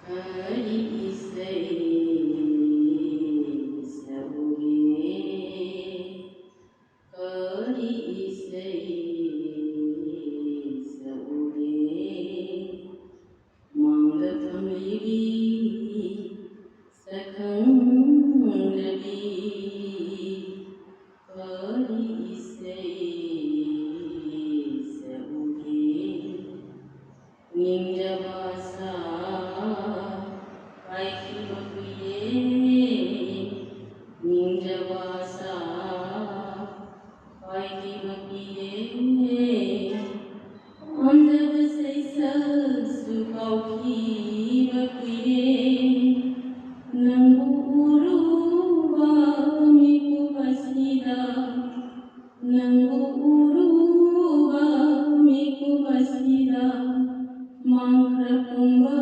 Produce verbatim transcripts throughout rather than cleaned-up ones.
ꯀꯔꯤ ꯏꯁꯩ ꯁꯛꯎꯒꯦ? ꯀꯔꯤ ꯏꯁꯩ ꯁꯛꯎꯒꯦ? ꯃꯥꯡꯗ ꯊꯝꯂꯤꯕꯤ ꯁꯛꯈꯪꯗꯕꯤ ꯀꯔꯤ ꯏꯁꯩ ꯁꯛꯎꯒꯦ? ꯅꯤꯡꯖꯕ ꯁꯥ ꯄꯥꯏꯈꯤꯕ ꯀꯨꯏꯔꯦ, ꯅꯤꯡꯖꯕ ꯁꯥ ꯄꯥꯏꯈꯤꯕ ꯀꯨꯏꯔꯦ꯫ ꯄꯥꯝꯖꯕ ꯁꯩꯁꯛꯁꯨ ꯀꯥꯎꯈꯤꯕ ꯀꯨꯏꯔꯦ꯫ ꯅꯪꯕꯨ ꯎꯔꯨꯕ ꯃꯤꯀꯨꯞ ꯑꯁꯤꯗ, ꯅꯪꯕꯨ ꯎꯔꯨꯕ ꯃꯤꯀꯨꯞ ꯑꯁꯤꯗ ꯃꯥꯡꯈ꯭ꯔ ꯄꯨꯝꯕ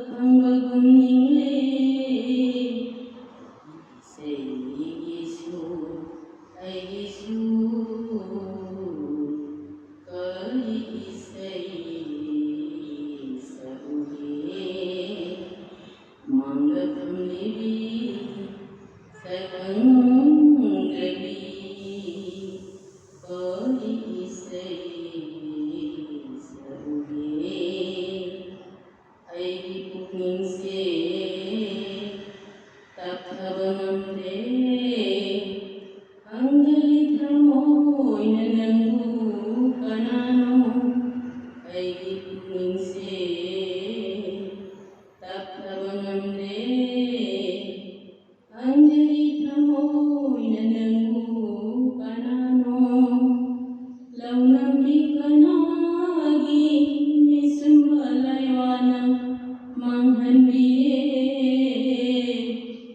ꯈꯪꯕꯒꯨꯝ ꯅꯤꯡꯂꯦ꯫ ꯏꯁꯩꯒꯤꯁꯨ ꯑꯩꯒꯤꯁꯨ ꯀꯔꯤ ꯏꯁꯩ ꯁꯛꯎꯒꯦ? ꯃꯥꯡꯗ ꯊꯝꯂꯤꯕꯤ ꯁꯛꯈꯪꯗꯕꯤ ꯀꯔꯤ ꯏꯁꯩ ꯁꯛꯎꯒꯦ? ꯑꯩꯒꯤ ꯄꯨꯛꯅꯤꯡꯁꯦ ꯇꯞꯊꯕ ꯉꯝꯗꯦ꯫ ꯈꯪꯗ꯭ꯔꯤ ꯊꯃꯣꯏꯅ ꯅꯪꯕꯨ ꯀꯅꯥꯅꯣ? ꯑꯩꯒꯤ ꯄꯨꯛꯅꯤꯡꯁꯦ ꯇꯞꯊꯕ ꯉꯝꯗꯦ꯫ ꯈꯪꯗ꯭ꯔꯤ ꯊꯃꯣꯏꯅ ꯅꯪꯕꯨ ꯀꯅꯥꯅꯣ? ꯂꯧꯅꯕꯤ ꯀꯅꯥꯒꯤ ꯃꯤꯁꯨꯝꯕ ꯂꯥꯏꯋꯥꯅ ꯃꯥꯡꯍꯟꯕꯤꯔꯦ,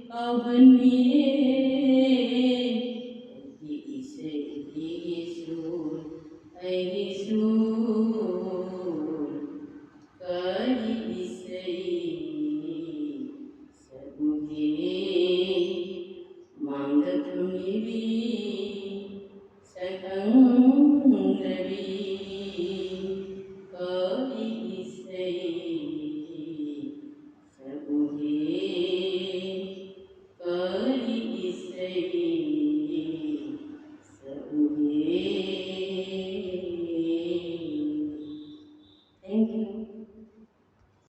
ꯀꯥꯎꯍꯟꯕꯤꯔꯦ꯫ ꯑꯩꯒꯤ ꯏꯁꯩꯒꯤ ꯁꯨꯔ, ꯑꯩꯒꯤ ꯁꯨꯔ, ꯀꯔꯤ ꯏꯁꯩ ꯁꯛꯎꯒꯦ? ꯃꯥꯡꯗ ꯊꯝꯂꯤꯕꯤ